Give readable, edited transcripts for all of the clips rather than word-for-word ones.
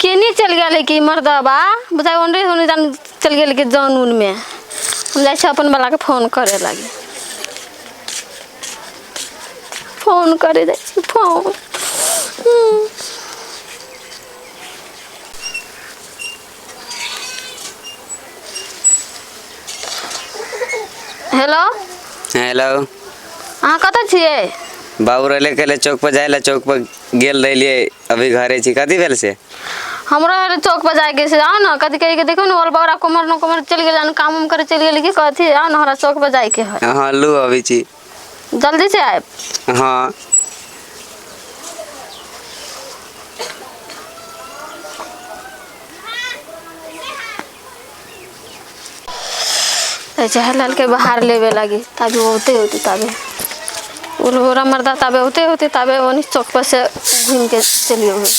केने चलि गेलै कि मर्दबा बुझाइ ओनरे ओने जान चलि गेल कि जन उनमे। हम जाइ छी अपन बलाके फोन करे लागी, फोन करे जाइ छी फोन। हेलो। हेलो। अहाँ कतऽ छियै? बाबू रहले कहले चौक पर जाय ला, चौक पर गेल रहिए, अभी घरे छी। कथी भेल से? हमरो हेले चौक पर जायके छै, आउ ने। कथी कहि के देखो ने, ओल बौरा कोमर न कोमर चलि गेल, काम उम करे चलि गेल कि कथी। आउ ने, हमरा चौक पर जायके है। हाँ लू, अभी छी। जल्दी से आयब। हाँ। चाहे लाल के बाहर लेवे लगी तभी होते होते तबे उलबोरा मर्दा तबे होते होते तबे ओनी चौक पर से घूम के चलिए हुए।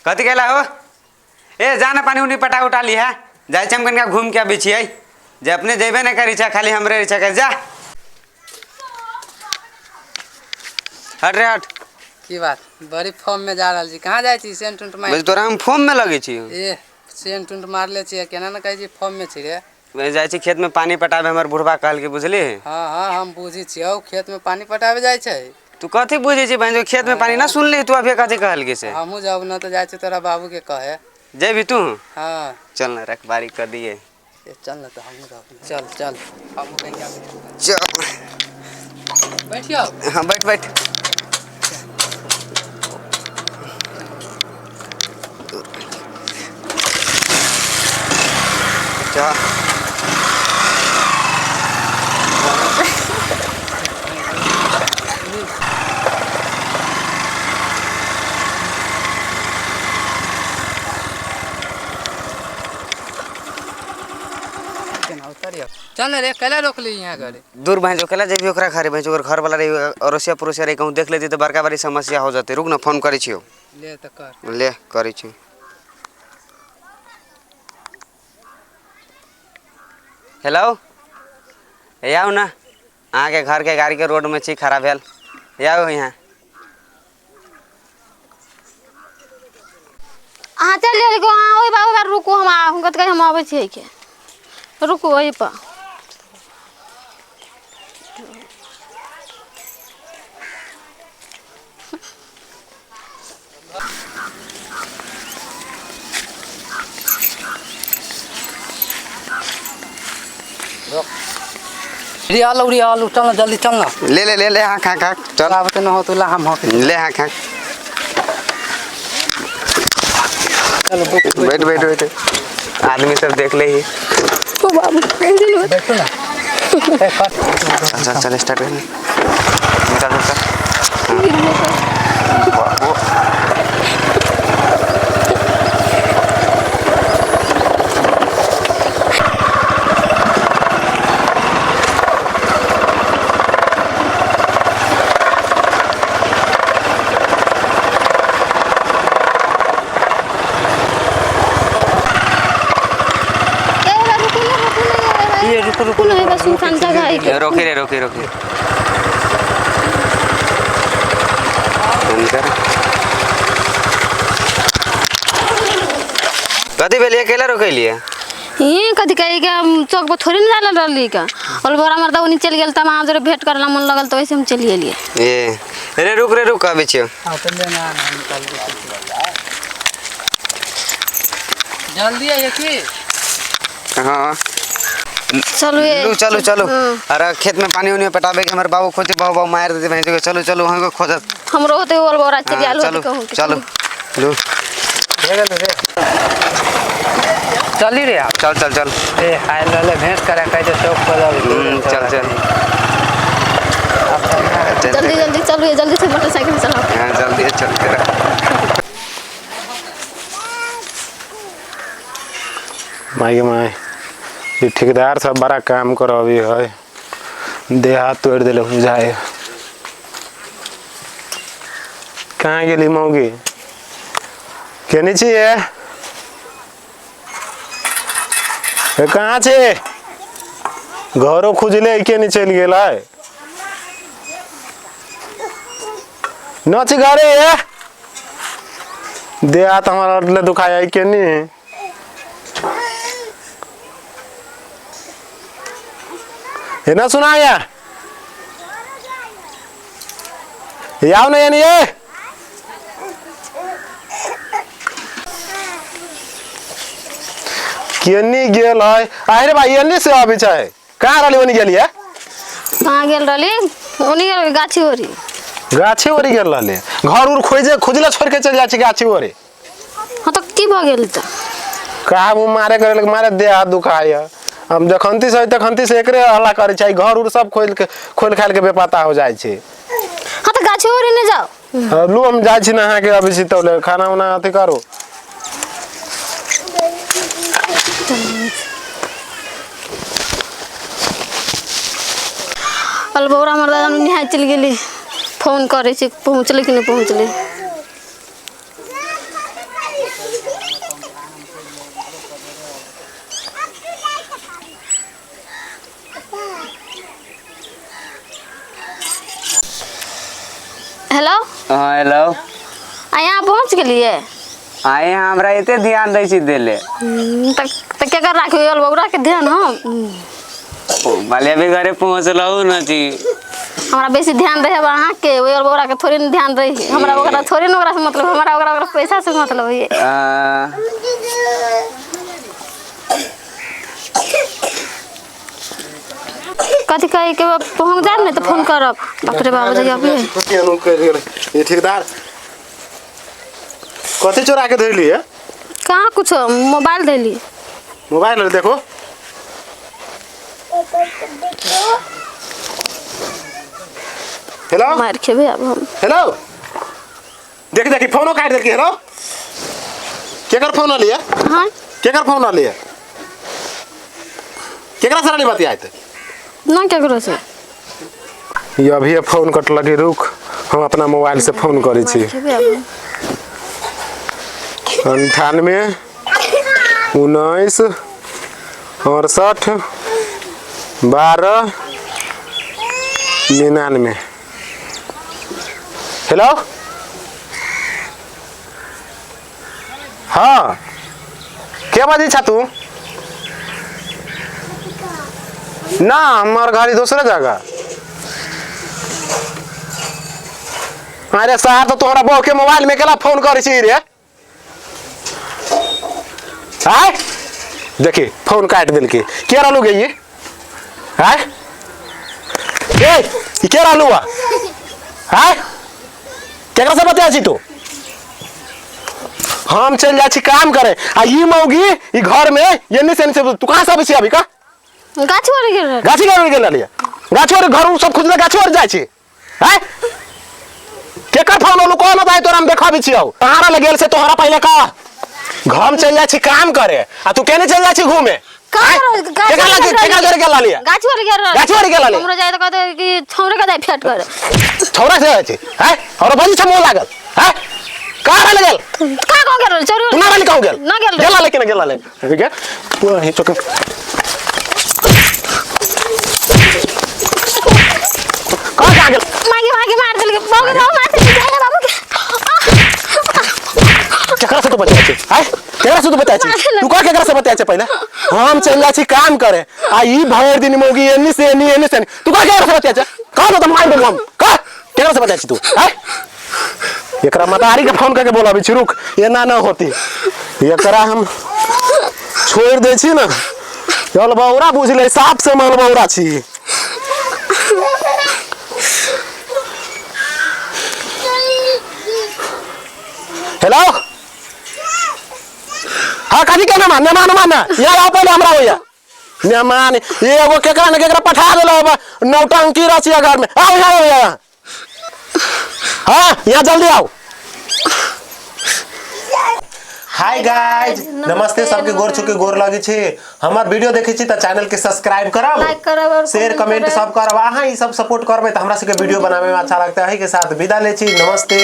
कथी कहला हो? ए जा ना, पानी उनी पटा उटा ली है। जाइ छी हम कनिका घूम के अबै छियै। जे अपने जेबे नहि करै छै, खाली हमरे इच्छा कर। जा, हट रे हट। की बात, बड़ी फॉर्म में जा रहल छी, कहाँ जाइ छी? सेंट उंट मार बस तोरा हम फॉर्म में लगै छी। ए सेंट उंट मारले छियै, केना ने कहै छी फॉर्म में छी रे? जाइ छी खेत में पानी पटाबे, हमर बुढ़बा कहलकै, बुझली? हाँ हाँ, हम बुझी छियौ, खेत में पानी पटाबे जाइ छै। तू कथी बुझै छी बहन? खेत में पानी ना सुनली तू अभी कथी कहलकै से? हमहूँ जब न तऽ जाइ छी तोरा बाबू के कहे। जेबी तू? हाँ। चल ना, रखबारी कर दिए। ए चल ना, तऽ हमहूँ रहब। चल चल, हमहूँ कहीं आबै। चल। बैठियौ। हाँ, बैठ बैठ। चल। केना उतरियौ? चल ने रे, कैला रोकली यहाँ घरे? दूर भैंस केला जेबी ओकरा घरे? भैंस ओकर घर वाला रही, अड़ोसिया पड़ोसिया रही, कहूँ देख लेती तऽ बड़का बड़ी समस्या हो जेतै। रुक ना, फोन करै छियौ। ले तऽ कर। ले, करै छी। हेलो, हे आउ ने, अहाँके घरके गाड़ीके रोडमे छी खड़ा भेल, हे आउ यहाँ। अहाँ चलि गेल, अहाँ ओहि बार, ओहि बार रुकू, हम हम कथी कही, हम अबै छियै के, रुकू ओहि पर। रे आलू, रे आलू, चल ना जल्दी, चल ना। ले ले ले ले, हाँ खा खा, चल। आबते न हो तुला हम हक। ले, हाँ खा। चलो। बैठ बैठ बैठ, आदमी सब देख ले ही। ओ बाबू। बैठो ना, ए कट। चल चल चल, स्टार्ट कर, निकाल निकाल। बाबू। ए रुकू ना, रुकू ना। ये रुको रुको। रुकू ना, बस सुनसान जगह है के। रोके रे, रोके रोके, बंद कर। कथी भेल, अकेला रोकेलिए? ई कथी कही के, हम चौक पर थोड़ी ना रहल रहली का, और बोरा मर्दा ओनी चलि गेल, तब अहाँ जरे भेंट करला मन लगल तऽ वैसे हम चलि गेलियै। ए रे, रुक रे रुक, अबै छियौ। हाँ तो ले ना ना, निकाल के जल्दी आइए की। हाँ। चलू ये। लू, चलू चलू। हाँ। अरे खेत में पानी उनी पटाबे के, हमर बाबू खोजे, बाबू बाबू मार देते भैंस के। चलू चलू, वहाँ को खोजत। हमरो होते ओल बोरा चलि हाँ, आयल होते चलू। कहूँ के। चलू लू। भे गेल रे, चली रे आप। चल चल चल। ए आयल रहले भेंट करे, कहै छै चौक पर जाबे। चल चल चल। जल्दी जल्दी चलू ये, जल्दी से मोटरसाइकिल चलाओ। हाँ, जल्दी चलते रह। माई गे माई, ई ठेकेदार सब बड़ा काम करबी है, देह हाथ तोड़ देले बुझाए। कहाँ गेली मौगी? केने छी ये? ए, कहाँ छे? घरो खुजले केने चलि गेलै? न छी घरे ये? देह हाथ हमर अटले दुखाय केनी। हे ना सुनाया याव ना यानी ये। केनी गेल है? अरे भाई एनी से अबै छै, कहाँ रहली ओनी गेली है? कहाँ गेल रहली? ओनी गेल गाछी ओरी। गाछी ओरी गेल रहली? घर उर खोजे खोजला छोड़ के चल जाइ छै गाछी ओरी। हाँ तो की भऽ गेल तऽ? कहा मुँह मारे करे लगे मारे देह हाथ दुखाय है। हम जखनती से तखनती से एकरे हल्ला करे छै, घर उर सब खोल के खोल खाल के बेपता हो जाइ छै। हाँ तो गाछी ओरी नहीं जाओ। हाँ, लू हम जाइ छी नहा के अबै छी तौले खाना उना अथी करू। अलबौरा मर्दा नहाय चलि गेली, फोन करै छी पहुँचलै कि नहि पहुँचलै। हेलो। हाँ हेलो। आ यहाँ पहुँच गेलियै? आए हमरा एते ध्यान दै छी देले। तऽ केकर राखियौ अलबौरा के ध्यान? हम बाले अभी घरे पहुँचलहुँ न जी। हमरा बेसी ध्यान रहे अहाँके, ओहि अलबौरा के थोड़े ने ध्यान रही। हमरा ओकरा थोड़े ने ओकरा से मतलब, हमरा ओकरा ओकरा पैसा से मतलब है। कथी कहे के पहुँच जायब ने तऽ फोन करब। बाप रे बाप जइया अभी। ये ठेकेदार कथी चोरा के धरली है? कहाँ कुछ मोबाइल धरली। मोबाइल देखो। हेलो। मार खेबे अब हम। हेलो देख देखी फोनो काट देलकी। हेलो केकर फोन आली है? हाँ केकर फोन आली है? केकरा से रहली बतियाइत? ना केकरो से। ये अभी फोन कट लगी, रुक हम अपना मोबाइल से फोन करै छी। 98 19 68 12 99। हेलो। हाँ के बाजै छा तू? ना हमार गाड़ी दूसरे जगह। अरे साहब तो तोहरा बहू के मोबाइल में केला फोन करै छी रे? आय देखी फोन काट देलकी। के रहलू गे ये? आय ए ई के रहलू बा? आय केकरा से बतिया छी तू? हम चल जाइ छी काम करे आ ई मौगी ई घर में एन्ने से एन्ने से तू कहाँ से अबै छी अभी का? गाछी ओरी गेल रहली। गाछी ओरी गेल रहली? गाछी ओरी घर सब खुजले गाछी ओरी जाइ छी? आय केकर फोन ओलू कौन बताय तोरा हम देखाबै छियौ। कहाँ रह गेल से तोहरा पहिले का? हम चल जाइ छी काम करे आ तू केने चल जाइ छी घूमे? गाछी ओरी गेल रहली। गाछी ओरी गेल रहली? हमरो जाय तऽ कहतै कि छौरे के जाय फेट करे। छौरा से जाइ छी? हैं और बजी छ मोह लागल? हैं कहाँ रह गेल? कहाँ कहाँ गेल रहली? चोरी तू ना रहली कहूँ गेल? ना गेल गेल रहली कि ना गेल रहली? ठीक है पूरा ही चौक कहाँ कहाँ गेल? मागे मागे मार देलकै। बाबू के मार देलकै। जाय बाबू के। केकरा से तू बतिया छी? आय केकरा से तू बतिया छी? तू कह केकरा से बतिया छी पहिले? हम चल जाइ छी काम करे आ ई भरि दिन मौगी एन्नी से एन्नी एन्नी से एन्नी। तू कह केकरा से बतिया छी? कह दो त मार देबो हम। कह केकरा से बतिया छी तू? आय एकरा मतारी के फोन करके बोलाबै छी, रुक एना न होती। एकरा हम छोड़ दै छी न अलबौरा बुझले साफ से अलबौरा छी। हेलो। हाँ कथी के नमान नमान नमान यार आओ पहले हमरा होइया नमान एगो केकरा ने केकरा पठा देलो नौटंकी रचिया घर में। आओ यहाँ आओ यहाँ। हाँ यहाँ जल्दी आओ। हाय गाइज नमस्ते सबके गोर छुके गोर लगे छी। हमर वीडियो देखे छी त चैनल के सब्सक्राइब करब, लाइक करब और शेयर कमेंट सब करब। अहाँ ई सब सपोर्ट करबै त हमरा सबके वीडियो बनावे में अच्छा लगता है। के साथ विदा ले छी। नमस्ते।